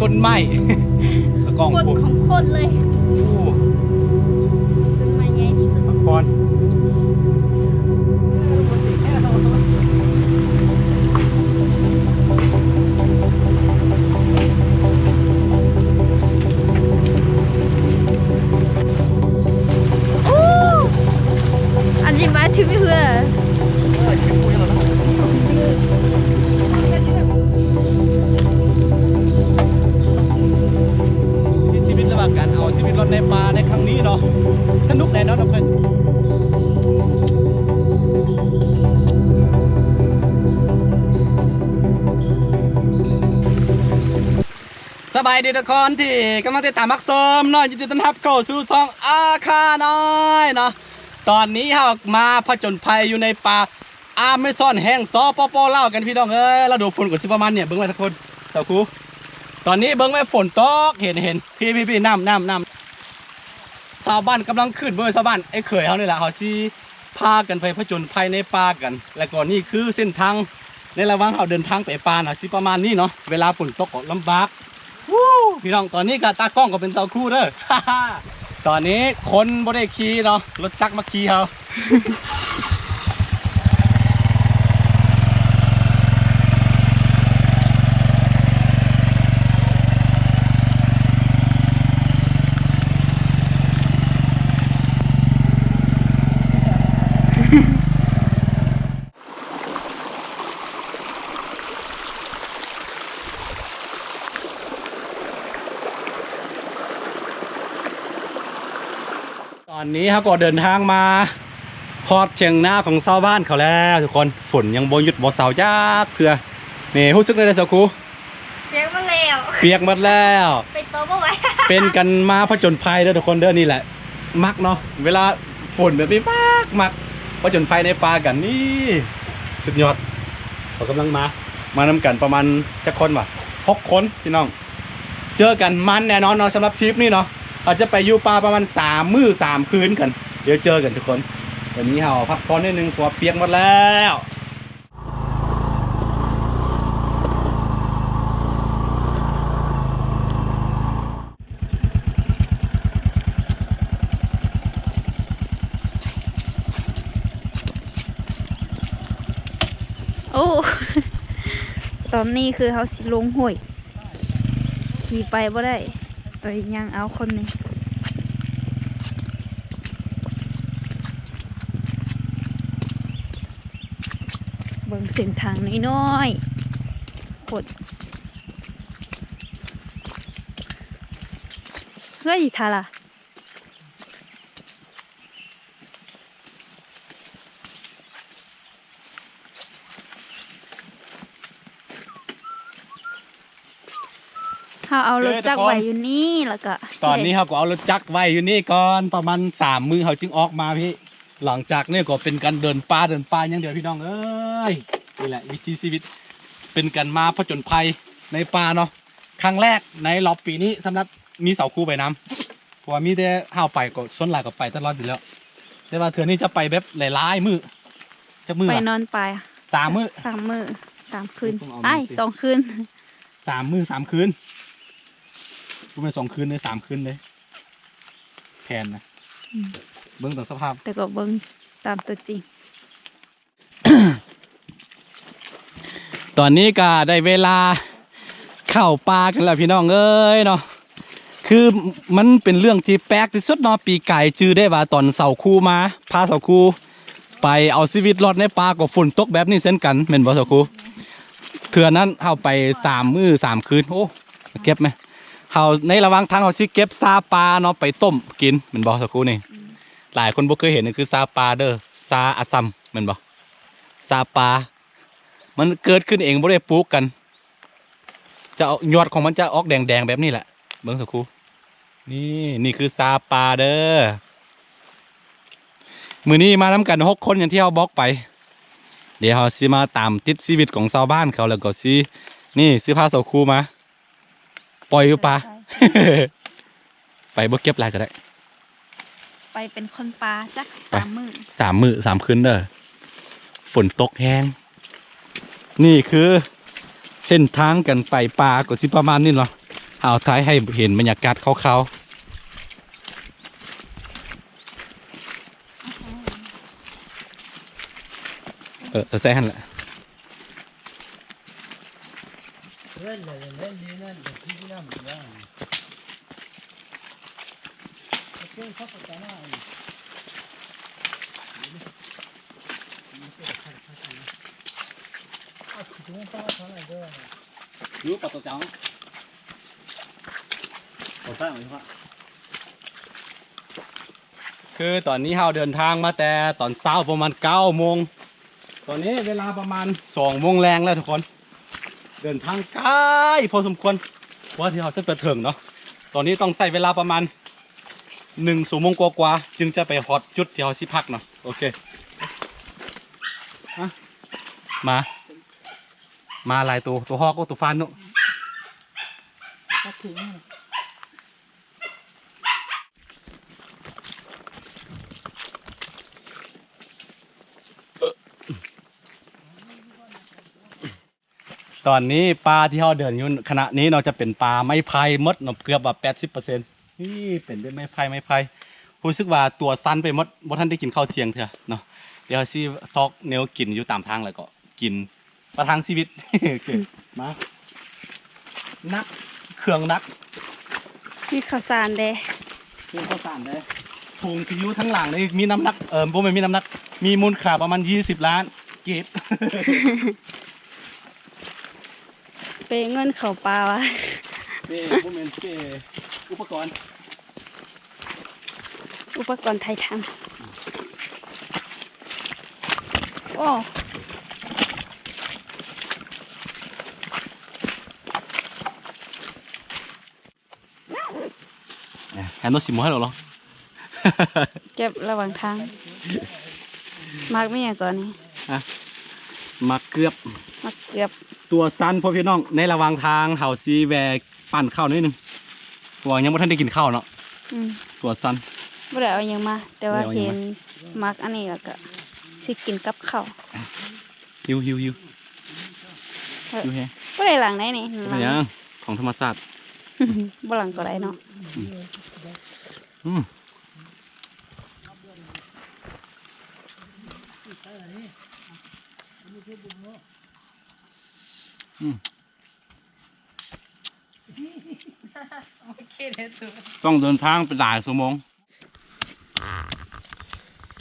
ຕົ້ນໄມ້ ຕາກ້ອງ ໂຄດຂອງໂຄດເລີຍ ໂອ້ ຕົ້ນໄມ້ໃຫຍ່ທີ່ສຸດ ພັກຜ່ອນ โอ้ อันนี้มาถึงเพื่อ ມີຊີວິດ ຫຼືວ່າການເອົາຊີວິດລອດໃນປ່າໃນຄັ້ງນີ້ເນາະ ສະໜຸກແນ່ນອນເນາະເພິ່ນ. ສະບາຍດີທຸກຄົນທີ່ກຳລັງຕິດຕາມຮັບຊົມເນາະ ຍິນດີຕ້ອນຮັບເຂົ້າສູ່ຊ່ອງອາຄານ້ອຍເນາະ. ຕອນນີ້ເຮົາມາຜະຈົນໄພຢູ່ໃນປ່າອາເມຊອນແຫ່ງ ສປປ ລາວ ກັນພີ່ນ້ອງເອີຍ. ລະດູຝົນກໍຊິປະມານນີ້ ເບິ່ງໄວ້ທຸກຄົນ ສາວຄູ. ຕອນນີ້ເບິ່ງໄວ້ຝົນຕົກ ເຫັນ ເຫັນ ພີ່ ພີ່ ພີ່ ນ້ຳ ນ້ຳ ນ້ຳ. ຊາວບ້ານກຳລັງຂຶ້ນ ເບິ່ງຊາວບ້ານ ໄອ້ເຂີຍເຮົານີ້ແຫຼະ ເຮົາຊິພາກັນໄປຜະຈົນໄພໃນປ່າກັນ ແລະກໍນີ້ຄືເສັ້ນທາງໃນລະຫວ່າງເຮົາເດີນທາງໄປປ່ານະ ຊິປະມານນີ້ເນາະ. ເວລາຝົນຕົກກໍລຳບາກ ວູ້ ພີ່ນ້ອງ. ຕອນນີ້ກໍຕາກ້ອງກໍເປັນສາວຄູເດີ ຕອນນີ້ຄົນບໍ່ໄດ້ຂີ່ເນາະ ລົດຈັກມາຂີ່ເຮົາ. ຕອນນີ້ເຮົາກໍເດີນທາງມາຮອດຖຽງນາຂອງຊາວບ້ານເຂົາແລ້ວທຸກຄົນ. ຝົນຍັງບໍ່ຢຸດບໍ່ເຊົາຈັກເທື່ອ. ນີ້ ຮູ້ສຶກແນວໃດສາວຄູ? ປຽກໝົດແລ້ວ ປຽກໝົດແລ້ວ ໄປຕໍ່ບໍ່ໄຫວ. ເປັນການມາຜະຈົນໄພເດີທຸກຄົນເດີ. ນີ້ແຫຼະ ມັກເນາະ ເວລາຝົນແບບນີ້ ມັກ ມັກຜະຈົນໄພໃນປ່າກັນ. ນີ້ ສຸດຍອດ. ເຂົາກຳລັງມາ ມານຳກັນປະມານຈັກຄົນຫວາ? ຫົກຄົນພີ່ນ້ອງ. ເຈີກັນ ມັນແນ່ນອນເນາະ ສຳລັບທຣິບນີ້ເນາະ. ເຮົາຈະໄປຢູ່ປ່າປະມານສາມມື້ສາມຄືນກັນ. ດຽວເຈີກັນທຸກຄົນ. ຕອນນີ້ເຮົາພັກຜ່ອນໜ້ອຍໜຶ່ງ ເພາະວ່າປຽກໝົດແລ້ວ. ໂອ້ ຕອນນີ້ຄືເຮົາຊິລົງຫ້ວຍ ຂີ່ໄປບໍ່ໄດ້ ໄປຍ່າງເອົາຄົນໜຶ່ງ. ເບິ່ງເສັ້ນທາງນ້ອຍໆ ໂພດ ເຮີ້ຍ ທາລາ. ເຮົາເອົາລົດຈັກໄວ້ຢູ່ນີ້ ແລ້ວກໍ ຕອນນີ້ເຮົາກໍເອົາລົດຈັກໄວ້ຢູ່ນີ້ກ່ອນ ປະມານສາມມື້ເຮົາຈຶ່ງອອກມາພີ້. ຫຼັງຈາກນີ້ກໍເປັນການເດີນປ່າ ເດີນປ່າຢ່າງດຽວພີ່ນ້ອງເອີຍ. ນີ້ແຫຼະວິຖີຊີວິດ ເປັນການມາຜະຈົນໄພໃນປ່າເນາະ ຄັ້ງແລກໃນລອບປີນີ້ ສຳລັບມີສາວຄູໄປນຳ ເພາະວ່າມີແຕ່ເຮົາໄປ ກໍສ່ວນຫຼາຍກໍໄປຕະຫຼອດຢູ່ແລ້ວ ແຕ່ວ່າເທື່ອນີ້ຈະໄປແບບຫຼາຍໆມື້. ຈັກມື້ ໄປນອນປາຍ ສາມມື້ ສາມມື້ສາມຄືນ ອ້າຍ ສອງຄືນ ສາມມື້ສາມຄືນ ບໍ່ແມ່ນສອງຄືນເດ້ ສາມຄືນເດ້ ແຜນນະ. ອືມ ເບິ່ງຕາມສະພາບ ແຕ່ກໍເບິ່ງຕາມຕົວຈິງ. ຕອນນີ້ກໍໄດ້ເວລາເຂົ້າປ່າກັນແລ້ວພີ່ນ້ອງເອີຍເນາະ. ຄືມັນເປັນເລື່ອງທີ່ແປກທີ່ສຸດເນາະ ປີກາຍຈື່ໄດ້ວ່າຕອນສາວຄູມາ ພາສາວຄູໄປເອົາຊີວິດລອດໃນປ່າ ກໍຝົນຕົກແບບນີ້ເຊັ່ນກັນ ແມ່ນບໍ່ສາວຄູ? ເທື່ອນັ້ນເຮົາໄປສາມມື້ສາມຄືນ. ໂອ້ ເກັບແມະ ເຮົາໃນລະຫວ່າງທາງເຮົາຊິເກັບຊາປ່າເນາະ ໄປຕົ້ມກິນ ແມ່ນບໍ່ສາວຄູ? ນີ້ ອືມ ຫຼາຍຄົນບໍ່ເຄີຍເຫັນ ຄືຊາປ່າເດີ ຊາອາຊຳ ແມ່ນບໍ່? ຊາປ່າ ມັນເກີດຂຶ້ນເອງ ບໍ່ໄດ້ປູກກັນ ຈະອອກ ຍອດຂອງມັນຈະອອກແດງໆແບບນີ້ແຫຼະ ເບິ່ງສາວຄູ. ນີ້ ນີ້ຄືຊາປ່າເດີ. ມື້ນີ້ມານຳກັນຫົກຄົນ ຢ່າງທີ່ເຮົາບອກໄປ. ດຽວເຮົາຊິມາຕາມຕິດຊີວິດຂອງຊາວບ້ານເຂົາ ແລ້ວກໍຊິ ນີ້ ຊິພາສາວຄູມາ ປ່ອຍຢູ່ປ່າ ໄປ ໄປບໍ່ເກັບຫຼາຍກໍໄດ້ ໄປເປັນຄົນປ່າຈັກ ໄປ ສາມມື້ ສາມມື້ສາມຄືນເດີ. ຝົນຕົກແຮງ. ນີ້ຄືເສັ້ນທາງກັນໄປປ່າກໍຊິປະມານນີ້ເນາະ. ອ່າວໄທໃຫ້ເຫັນບັນຍາກາດຄ່າວໆ. ເອີ ເອີ ໃສ່ຫັ້ນແຫຼະ. ຄືຕອນນີ້ເຮົາເດີນທາງມາແຕ່ຕອນເຊົ້າປະມານເກົ້າໂມງ ຕອນນີ້ເວລາປະມານສອງໂມງແລງແລ້ວທຸກຄົນ. ເດີນທາງໄກພໍສົມຄວນ ກວ່າທີ່ເຮົາຈະໄປເຖິງເນາະ. ຕອນນີ້ຕ້ອງໃຊ້ເວລາປະມານໜຶ່ງຊົ່ວໂມງກວ່າໆ ຈຶ່ງຈະໄປຮອດຈຸດທີ່ເຮົາຊິພັກເນາະ. ໂອເຄ ມາ ມາຫຼາຍໂຕ ໂຕຮອກ ໂອ້ ໂຕຟານເນາະ. ຕອນນີ້ປ່າທີ່ເຮົາເດີນຢູ່ຂະນະນີ້ເນາະ ຈະເປັນປ່າໄມ້ໄຜ່ໝົດເນາະ ເກືອບວ່າແປດສິບເປີເຊັນ. ນີ້ເປັນແບບໄມ້ໄຜ່ ໄມ້ໄຜ່ ຮູ້ສຶກວ່າຕົວສັ່ນໄປໝົດ ບໍ່ທັນໄດ້ກິນເຂົ້າທ່ຽງເທື່ອເນາະ. ດຽວຊິຊອກແນວກິນຢູ່ຕາມທາງ ແລ້ວກໍກິນປະທັງຊີວິດ. ໂອເຄ ມາ ໜັກ ເຄື່ອງໜັກ ມີເຂົ້າສານເດ້ ເຄື່ອງເຂົ້າສານເດ້. ຖົງທີ່ຢູ່ທາງຫຼັງນີ້ມີນ້ຳໜັກ ເອີ ບໍ່ແມ່ນມີນ້ຳໜັກ ມີມູນຄ່າປະມານຊາວລ້ານກີບ. ເປເງິນເຂົ້າປ່າວະ ເປ ບໍ່ແມ່ນເປ ອຸປະກອນ ອຸປະກອນຖ່າຍທຳ. ໂອ້ ແຮມໂນຊິມໃຫ້ເຮົາເນາະ ເກັບລະຫວ່າງທາງ. ໝາກມີຫຍັງກ່ອນນີ້? ຮະ ໝາກເກືອບ ໝາກເກືອບ ຕົວສັ່ນພໍ່ພີ່ນ້ອງ. ໃນລະຫວ່າງທາງເຮົາຊິແວ່ ປັ້ນເຂົ້າໜ້ອຍໜຶ່ງ ເພາະວ່າຍັງບໍ່ທັນໄດ້ກິນເຂົ້າເນາະ. ອືມ ຕົວສັ່ນ ບໍ່ໄດ້ເອົາຫຍັງມາ ແຕ່ວ່າເຫັນໝາກອັນນີ້ແລ້ວກໍຊິກິນກັບເຂົ້າ. ຫິວ ຫິວ ຫິວ ເອີ ຫິວແຮງ. ບໍ່ໄດ້ລ້າງໄດ໋ນີ້ ບໍ່ເປັນຫຍັງ ຂອງທຳມະຊາດ ບໍ່ລ້າງກໍໄດ້ເນາະ. ອືມ ອືມ ອືມ ຕ້ອງເດີນທາງໄປຫຼາຍຊົ່ວໂມງ.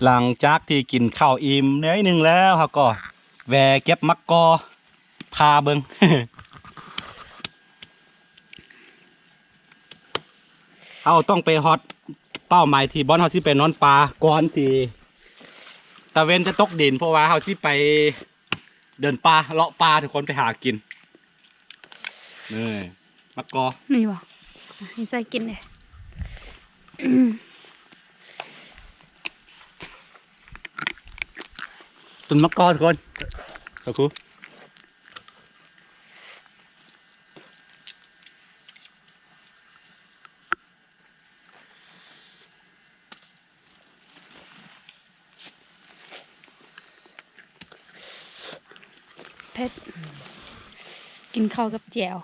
ຫຼັງຈາກທີ່ກິນເຂົ້າອີ່ມໜ້ອຍໜຶ່ງແລ້ວ ເຮົາກໍແວ່ເກັບໝາກກໍຜ່າເບິ່ງ. ເຮົາຕ້ອງໄປຮອດເປົ້າໝາຍທີ່ບ່ອນເຮົາຊິໄປນອນປ່າກ່ອນທີ່ຕາເວັນຈະຕົກດິນ ເພາະວ່າເຮົາຊິໄປເດີນປ່າ ເລາະປ່າ ທຸກຄົນ ໄປຫາກິນ. ນີ້ ໝາກກໍ ນີ້ບໍ່ ໃຫ້ໃສ່ກິນເດ້. ຕົ້ນໝາກກໍ ທຸກຄົນ ເອົາຄູ ເຜັດ ກິນເຂົ້າກັບແຈ່ວ.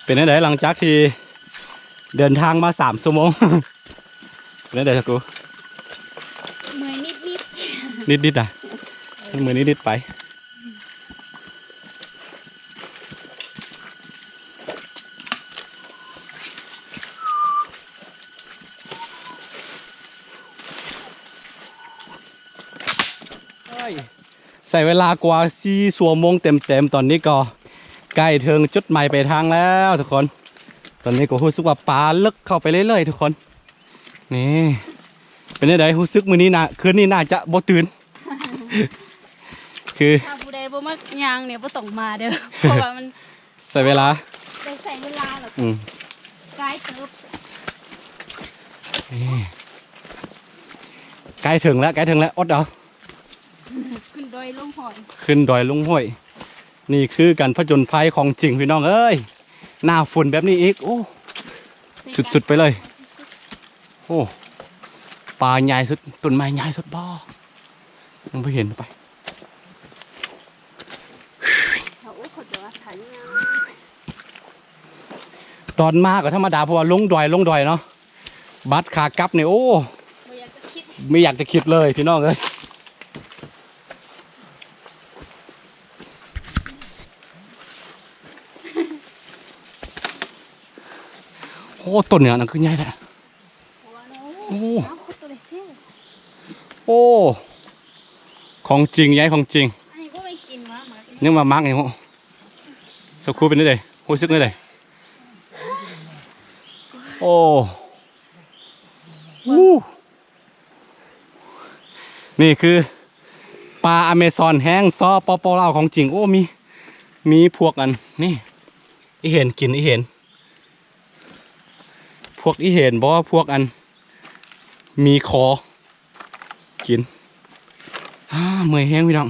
ເປັນຈັ່ງໃດ ຫຼັງຈາກທີ່ເດີນທາງມາສາມຊົ່ວໂມງ? ເປັນຈັ່ງໃດຊະກູ? ເມື່ອຍນິດໆ ນິດໆ ອະ ເມື່ອຍນິດໆ ໄປ. ໃຊ້ເວລາກວ່າສີ່ຊົ່ວໂມງເຕັມໆ ຕອນນີ້ກໍໃກ້ເຖິງຈຸດໝາຍປາຍທາງແລ້ວທຸກຄົນ. ຕອນນີ້ກໍຮູ້ສຶກວ່າປາເລິກເຂົ້າໄປເລື້ອຍໆ ທຸກຄົນ. ນີ້ ເປັນຈັ່ງໃດ ຮູ້ສຶກມື້ນີ້ນະ ຄືນນີ້ໜ້າຈະບໍ່ຕື່ນ ຄື ຖ້າຜູ້ໃດບໍ່ມັກຍ່າງນີ້ບໍ່ຕ້ອງມາເດີ ເພາະວ່າມັນ ໃຊ້ເວລາ ໄດ້ໃຊ້ເວລາແລ້ວ ອືມ ກາຍເຕີບ. ນີ້ ໃກ້ເຖິງແລ້ວ ໃກ້ເຖິງແລ້ວ ອົດເອົາ. ຂຶ້ນດອຍລົງຫ້ອຍ ຂຶ້ນດອຍລົງຫ້ວຍ. ນີ້ຄືການຜະຈົນໄພຂອງຈິງ ພີ່ນ້ອງເອີຍ. ໜ້າຝົນແບບນີ້ອີກ ໂອ້ ສຸດໆໄປເລີຍ. ໂອ້ ປ່າໃຫຍ່ສຸດ ຕົ້ນໄມ້ໃຫຍ່ສຸດບໍ່? ຍັງບໍ່ເຫັນ. ໄປ ຕອນມາກໍທຳມະດາ ເພາະວ່າລົງດອຍ ລົງດອຍເນາະ. ບັດຂາກັບນີ້ ໂອ້ ບໍ່ຢາກຈະຄິດ ບໍ່ຢາກຈະຄິດເລີຍ ພີ່ນ້ອງເອີຍ. ໂອ້ ຕົ້ນຫຍັງນັ້ນຄືໃຫຍ່ແທ້? ໂອ້ ໂອ້ ຂອງຈິງ ໃຫຍ່ຂອງຈິງ. ອັນນີ້ບໍ່ແມ່ນກິນຫວາ ໝາກ ຍັງວ່າໝາກນີ້. ໂອ້ ສັກຄູເປັນແນວໃດ? ຮູ້ສຶກແນວໃດ? ໂອ້ ນີ້ຄືປ່າອາເມຊອນແຫ່ງ ສປປ ລາວ ຂອງຈິງ. ໂອ້ ມີ ມີພວກອັນນີ້ ອີເຫັນ ກິນອີເຫັນ ພວກອີເຫັນບໍ່ ພວກອັນມີຄໍ ກິນ. ອາ ເມື່ອຍແຮງ ພີ່ນ້ອງ.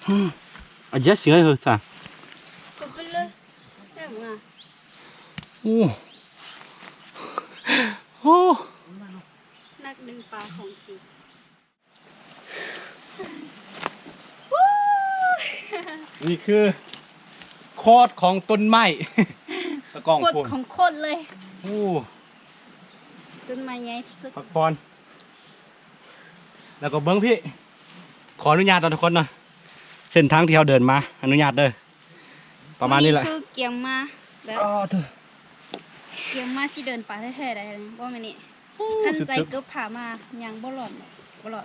ອາ ອາເຈຍ ເສືອເຮີຊາ ໂອ້ ໂອ້ ນັກດຶງປາຂອງຈິງ. ນີ້ຄືໂຄດຂອງຕົ້ນໄມ້ ຕາກ້ອງ ໂຄດຂອງໂຄດເລີຍ. ໂອ້ ຕົ້ນໄມ້ໃຫຍ່ທີ່ສຸດ ພັກຜ່ອນ. ແລ້ວກໍເບິ່ງພີ້ ຂໍອະນຸຍາດເນາະທຸກຄົນເນາະ ເສັ້ນທາງທີ່ເຮົາເດີນມາ ອະນຸຍາດເດີ. ປະມານນີ້ແຫຼະ ຄືກຽມມາແບບ ອໍ ເທີ ກຽມມາຊິເດີນປ່າແທ້ໆໄດ໋ ບໍ່ແມ່ນນີ້. ໂອ້ ຄັນໃສ່ເກີບຜ້າມາ ຍ່າງບໍ່ຮ້ອນ ບໍ່ຮ້ອນ.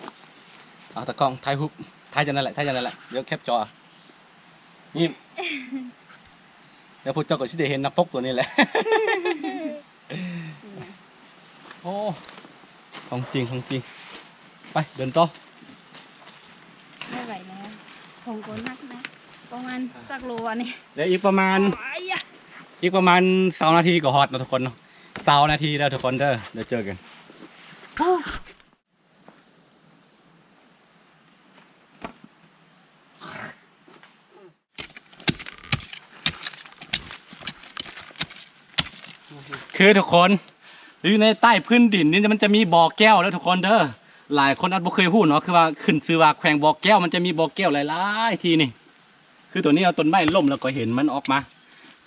ເອົາຕາກ້ອງຖ່າຍຮູບ ຖ່າຍຈັ່ງນັ້ນແຫຼະ ຖ່າຍຈັ່ງນັ້ນແຫຼະ ດຽວແຄບຈໍ. ນີ້ ແລ້ວພວກເຈົ້າກໍຊິໄດ້ເຫັນໜ້າປົກຕົວນີ້ແຫຼະ. ໂອ້ ຂອງຈິງ ຂອງຈິງ. ໄປ ເດີນຕໍ່. ບໍ່ໄຫວແລ້ວ ຂອງກໍໜັກນະ. ປະມານຈັກໂລອັນນີ້? ແລ້ວອີກປະມານ ໂອ້ຍ ອີກປະມານຊາວນາທີກໍຮອດເນາະທຸກຄົນເນາະ. ຊາວນາທີເດີທຸກຄົນເດີ ດຽວເຈີກັນ. ຄືທຸກຄົນ ຢູ່ໃນໃຕ້ພື້ນດິນນີ້ ມັນຈະມີບໍ່ແກ້ວເດີທຸກຄົນເດີ. ຫຼາຍຄົນອາດບໍ່ເຄີຍຮູ້ເນາະ ຄືວ່າຂຶ້ນຊື່ວ່າແຂວງບໍ່ແກ້ວ ມັນຈະມີບໍ່ແກ້ວຫຼາຍໆທີ່ນີ້. ຄືຕົວນີ້ເນາະ ຕົ້ນໄມ້ລົ້ມແລ້ວກໍເຫັນມັນອອກມາ.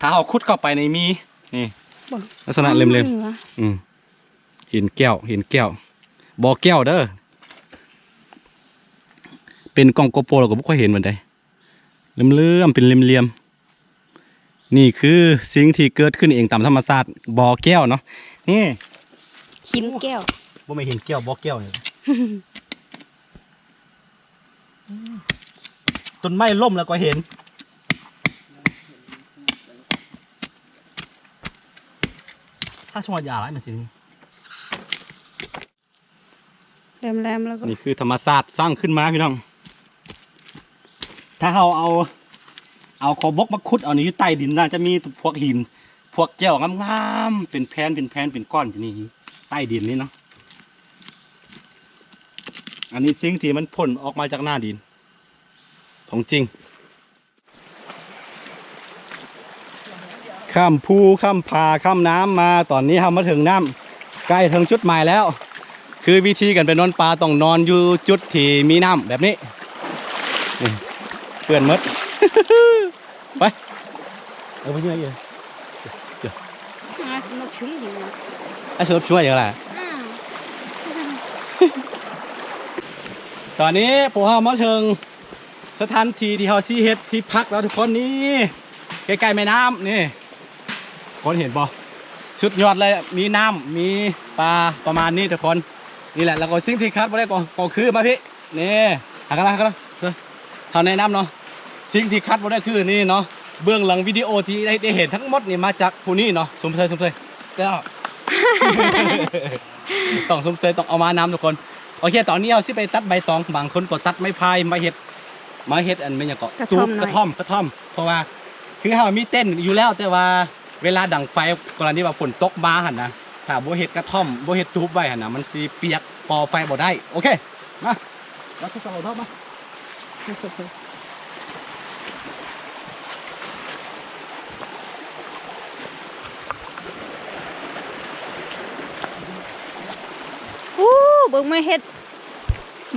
ຖ້າເຮົາຂຸດເຂົ້າໄປໃນມີ ນີ້ ເບິ່ງ ລັກສະນະເຫຼັມໆ ອືມ ເຫັນແກ້ວ ເຫັນແກ້ວ ບໍ່ແກ້ວເດີ. ເປັນກ້ອງໂກໂປແລ້ວກໍບໍ່ຄ່ອຍເຫັນປານໃດ ເຫຼື້ອມໆ ເປັນຫຼ່ຽມໆ. ນີ້ຄືສິ່ງທີ່ເກີດຂຶ້ນເອງຕາມທຳມະຊາດ ບໍ່ແກ້ວເນາະ. ນີ້ ຫີນແກ້ວ ບໍ່ແມ່ນຫີນແກ້ວ ບໍ່ແກ້ວນີ້. ຕົ້ນໄມ້ລົ້ມແລ້ວກໍເຫັນ ຖ້າຊ່ວງຍາຫຼາຍມັນຊິ ແຫຼມໆ ແລ້ວກໍ ນີ້ຄືທຳມະຊາດສ້າງຂຶ້ນມາ ພີ່ນ້ອງ. ຖ້າເຮົາເອົາ ເອົາຂົວບົກມາຂຸດເອົານີ້ ຢູ່ໃຕ້ດິນນະ ຈະມີພວກຫີນ ພວກແກ້ວງາມໆ ເປັນແຜ່ນ ເປັນແຜ່ນ ເປັນກ້ອນຢູ່ນີ້ ໃຕ້ດິນນີ້ເນາະ. ອັນນີ້ສິ່ງທີ່ມັນພົ້ນອອກມາຈາກໜ້າດິນຂອງຈິງ. ຂ້າມພູ ຂ້າມຜາ ຂ້າມນ້ຳມາ ຕອນນີ້ເຮົາມາເຖິງນ້ຳ ໃກ້ເຖິງຈຸດໝາຍແລ້ວ. ຄືວິທີການໄປນອນປ່າຕ້ອງນອນຢູ່ຈຸດທີ່ມີນ້ຳແບບນີ້. ນີ້ ເປື້ອນໝົດ ໄປ ເອີ ໄປເຍອະໆ ອາ ສະໜົບຊຸງຢູ່ ອາ ສະໜົບຊຸງຢູ່ລະ. ອືມ ຕອນນີ້ພວກເຮົາມາເຖິງ ສະຖານທີ່ທີ່ເຮົາຊິເຮັດທີ່ພັກແລ້ວທຸກຄົນ. ນີ້ ໃກ້ໆແມ່ນ້ຳນີ້ ຄົນເຫັນບໍ່? ສຸດຍອດເລີຍ ມີນ້ຳ ມີປາ ປະມານນີ້ທຸກຄົນ. ນີ້ແຫຼະ ແລ້ວກໍສິ່ງທີ່ຂາດບໍ່ໄດ້ກໍ ກໍຄື ມາພີ້ ນີ້ ຫາກັນລະ ຫາກັນລະ ເຮົາແນະນຳເນາະ. ສິ່ງທີ່ຂາດບໍ່ໄດ້ຄືນີ້ເນາະ ເບື້ອງຫຼັງວິດີໂອທີ່ໄດ້ ໄດ້ເຫັນທັງໝົດນີ້ມາຈາກຜູ້ນີ້ເນາະ ສົມເຊີຍ ສົມເຊີຍ ເຈົ້າ ຕ້ອງຊົມເຊີຍ ຕ້ອງເອົາມານຳທຸກຄົນ. ໂອເຄ ຕອນນີ້ເຮົາຊິໄປຕັດໃບຕອງ ບາງຄົນກໍຕັດໄມ້ພາຍມາເຮັດ ມາເຮັດອັນແມ່ນຫຍັງເກາະ ກະທ່ອມ ຕູບ ນ້ອຍ ກະທ່ອມ ກະທ່ອມ ເພາະວ່າຄືເຮົາມີເຕັນຢູ່ແລ້ວ ແຕ່ວ່າເວລາດັງໄຟ ກໍລະນີວ່າຝົນຕົກມາຫັ້ນນະ ຖ້າບໍ່ເຮັດກະທ່ອມ ບໍ່ເຮັດຕູບໄວ້ຫັ້ນນະ ມັນຊິປຽກ ກໍ່ໄຟບໍ່ໄດ້. ໂອເຄ ມາ ລັດສະເຈົ້າເນາະ ມາ. ໂອ້ ເບິ່ງແມ່ເຫັດ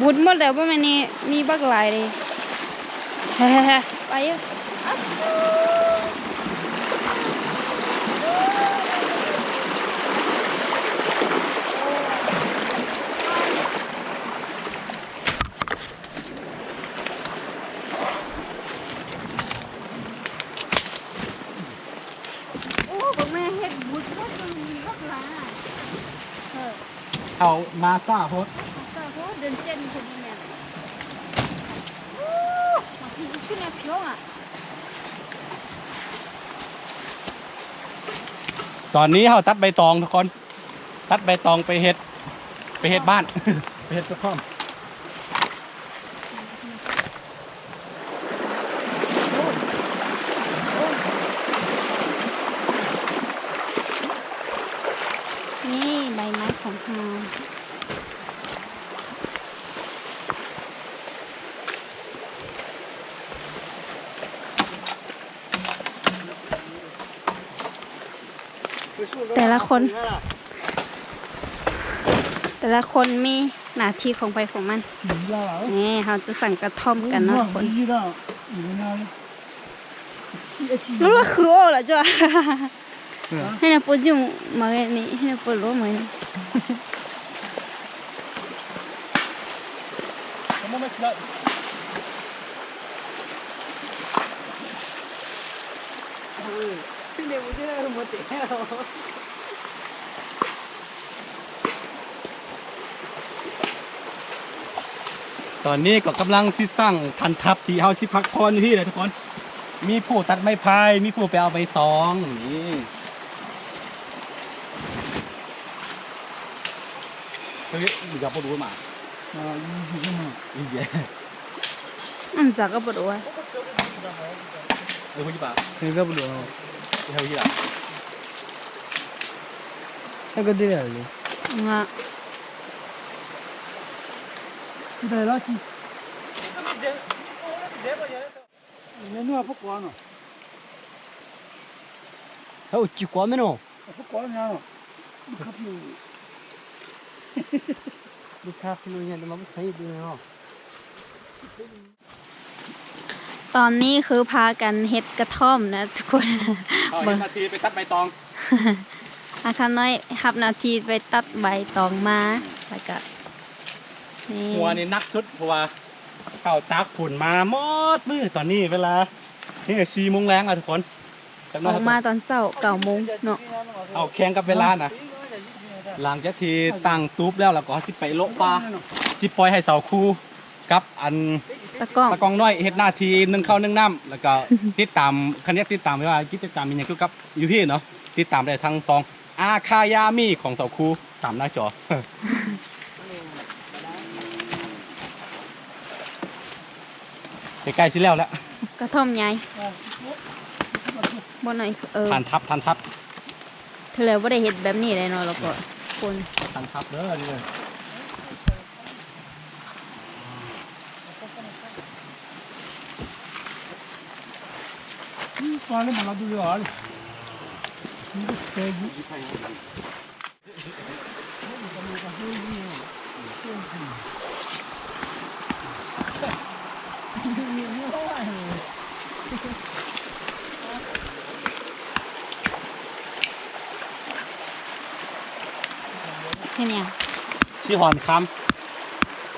ບຸດໝົດແລ້ວ ບໍ່ແມ່ນນີ້ ມີບັກຫຼາຍເດ້ ແຮະ ໄປ ອາຊື. ໂອ້ ເບິ່ງແມ່ ເຫັດບຸດໝົດ ມັນມີບັກຫຼາຍ ເອີ ເອົາມາຊ້າໂພດ ຊ້າໂພດ ເດືອນເຈັດພຸ້ນແມ່ນ ໂອ້ ມາພີ້ ອີກຊຸດແນວພຽວອະ. ຕອນນີ້ເຮົາຕັດໃບຕອງທຸກຄົນ ຕັດໃບຕອງໄປເຮັດ ໄປເຮັດບ້ານ ໄປເຮັດກະທ່ອມ ນີ້ໃບໄມ້ຂອງເຮົາ. ແຕ່ລະຄົນ ແຕ່ລະຄົນມີໜ້າທີ່ຂອງໃຜຂອງມັນ. ນີ້ເຮົາຈະສັ່ງກະທ່ອມກັນເນາະທຸກຄົນ. ເອີ. ໃຫ້ນາໂປຈຸງມານີ້ ໃຫ້ນາໂປໂລມານີ້. ຕອນນີ້ກໍກຳລັງຊິສ້າງຖານທັບທີ່ເຮົາຊິພັກຜ່ອນຢູ່ພີ້ແຫຼະທຸກຄົນ. ມີຜູ້ຕັດໄມ້ພາຍ ມີຜູ້ໄປເອົາໃບຕອງ ນີ້. ເຮີ້ຍ ຢາກບໍ່ຮູ້ມາ ອ່າ ອີເຢ ອີເຢ ມັນຈັກກໍບໍ່ຮູ້ວ່າ ເອີ ຜູ້ຈິປາ ເຮີ້ຍ ກໍບໍ່ຮູ້ເນາະ ເຮົາຊິລະ ແລ້ວກໍເດືອດເລີຍ ງະ ໄດ້ລະຈິ. ເຮົາຈິກວ່າແມ່ນເນາະ ຕອນນີ້ຄືພາກັນເຮັດກະທ່ອມນະທຸກຄົນ ເຮົາເຮັດໜ້າທີ່ໄປຕັດໃບຕອງ ອາຄານ້ອຍຮັບໜ້າທີ່ໄປຕັດໃບຕອງມາ ແລ້ວກະ ນີ້ ຫົວນີ້ໜັກສຸດ ເພາະວ່າ ເຂົາຕາກຝົນມາໝົດມື້ ຕອນນີ້ເວລາ ນີ້ສີ່ໂມງແລງແລ້ວທຸກຄົນ ຈັກໜ້ອຍ ອອກມາຕອນເຊົ້າເກົ້າໂມງເນາະ ເອົາແຂ່ງກັບເວລານະ ຫຼັງຈາກທີ່ຕັ້ງຕູບແລ້ວ ແລ້ວກໍຊິໄປໂລະປ່າ ຊິປ່ອຍໃຫ້ສາວຄູກັບອັນ ຕາກ້ອງ ຕາກ້ອງນ້ອຍເຮັດໜ້າທີ່ໜຶ້ງເຂົ້າໜຶ້ງນ້ຳ ແລ້ວກໍຕິດຕາມ ຄັນຢາກຕິດຕາມວ່າກິດຈະກຳອີ່ຫຍັງກ່ຽວກັບຢູ່ພີ້ເນາະ ຕິດຕາມໄດ້ທາງຊ່ອງ ອາຄາຍາມີຂອງສາວຄູຕາມໜ້າຈໍ ໃກ້ໆ ຊິແລ້ວແລ້ວ ກະທ່ອມໃຫຍ່ ບໍ່ໜ້ອຍ ເອີ ຖານທັບ ຖານທັບ ເທື່ອແລ້ວບໍ່ໄດ້ເຮັດແບບນີ້ເລີຍເນາະ ແລ້ວກໍຄົນ ຖານທັບເດີ ນີ້ເດີ. ເຮັດຫຍັງ? ຊິຫອນຄຳ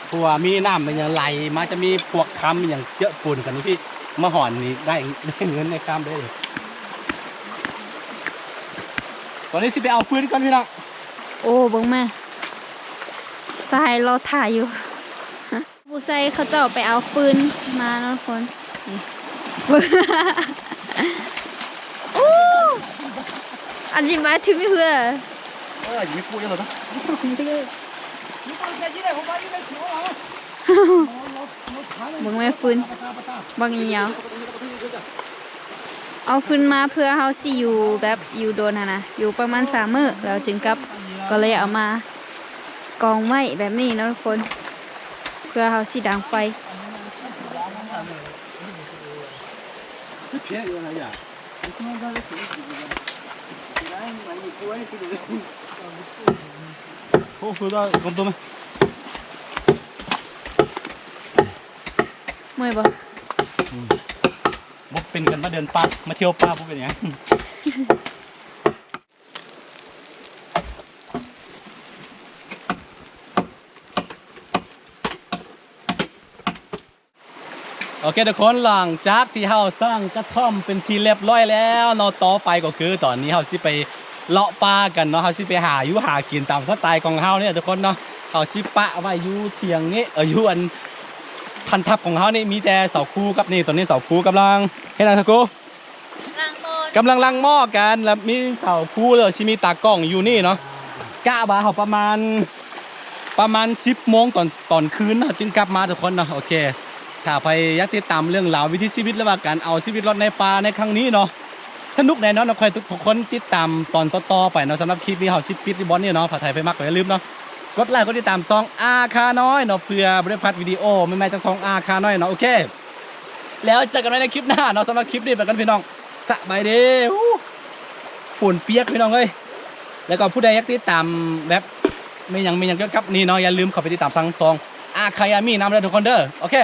ເພາະວ່າມີນ້ຳມັນຍັງໄຫຼມາ ຈະມີພວກຄຳອີ່ຫຍັງເຈີປົນກັນຢູ່ພີ້ ມາຫອນນີ້ໄດ້ ໄດ້ເງິນໄດ້ຄຳເດ້. ຕອນນີ້ຊິໄປເອົາຟືນກ່ອນພີ່ນ້ອງ. ໂອ້ ເບິ່ງແມ່ ຊາຍລໍຖ້າຢູ່. ຜູ້ຊາຍເຂົາເຈົ້າໄປເອົາຟືນມາເນາະທຸກຄົນ. ນີ້ ໂອ້ ອາຈິບາຍຖືມີເພື່ອ ເອີ ຢູ່ໃນປູ້ເຈົ້າເນາະ. ເບິ່ງແມ່ຟືນ ບັກຍາວ. ເອົາຟືນມາເພື່ອເຮົາຊິຢູ່ແບບຢູ່ດົນຫັ້ນນະ ຢູ່ປະມານສາມມື້ແລ້ວຈຶ່ງກັບ ກໍເລີຍເອົາມາກອງໄວ້ແບບນີ້ເນາະທຸກຄົນ. ເພື່ອເຮົາຊິດັງໄຟ. ໂອ້ ຄືວ່າຄົນຕົວແມ່ ເມື່ອຍບໍ່? ອືມ ບໍ່ເປັນກັນມາເດີນປ່າ ມາທ່ຽວປ່າບໍ່ເປັນຫຍັງ. ໂອເຄທຸກຄົນ ຫຼັງຈາກທີ່ເຮົາສ້າງກະທ່ອມເປັນທີ່ລຽບຮ້ອຍແລ້ວເນາະ ຕໍ່ໄປກໍຄືຕອນນີ້ເຮົາຊິໄປເລາະປ່າກັນເນາະ ເຮົາຊິໄປຫາຢູ່ຫາກິນຕາມສະໄຕຂອງເຮົານີ້ທຸກຄົນເນາະ. ເຮົາຊິປະໄວ້ຢູ່ຖຽງນີ້ ເອີ ຢູ່ອັນ ທັນທັບຂອງເຮົານີ້ມີແຕ່ເສົາຄູກັບນີ້ ຕອນນີ້ເສົາຄູກຳລັງເຮັດຫຍັງ ເສົາຄູ? ລ້າງໝໍ້ ກຳລັງລ້າງໝໍ້ກັນ ແລ້ວມີເສົາຄູ ແລ້ວຊິມີຕາກ້ອງຢູ່ນີ້ເນາະ. ກະວ່າເຮົາປະມານ ປະມານສິບໂມງຕອນ ຕອນຄືນເນາະ ຈຶ່ງກັບມາທຸກຄົນເນາະ. ໂອເຄ ຖ້າໃຜຢາກຕິດຕາມເລື່ອງລາວວິຖີຊີວິດ ຫຼືວ່າການເອົາຊີວິດລອດໃນປ່າໃນຄັ້ງນີ້ເນາະ ສະໜຸກແນ່ນອນເນາະ. ໃຫ້ທຸກ ທຸກຄົນຕິດຕາມຕອນຕໍ່ໆໄປເນາະ. ສຳລັບຄລິບນີ້ເຮົາຊິປິດຢູ່ບ່ອນນີ້ເນາະ. ຖ້າໃຜມັກກໍຢ່າລືມເນາະ ກົດໄລກົດຕິດຕາມຊ່ອງອາຄານ້ອຍເນາະ ເພື່ອບໍ່ໄດ້ພາດວິດີໂອໃໝ່ໆຈາກຊ່ອງອາຄານ້ອຍເນາະ. ໂອເຄ ແລ້ວເຈີກັນໃໝ່ໃນຄລິບໜ້າເນາະ. ສຳລັບຄລິບນີ້ໄປກ່ອນພີ່ນ້ອງ ສະບາຍດີ. ຝົນປຽກພີ່ນ້ອງເອີຍ. ແລ້ວກໍຜູ້ໃດຢາກຕິດຕາມແບບແມ່ນຫຍັງ ແມ່ນຫຍັງກ່ຽວກັບນີ້ເນາະ ຢ່າລືມເຂົ້າໄປຕິດຕາມທາງຊ່ອງອາຄາຍາມີນຳເດີທຸກຄົນເດີ. ໂອເຄ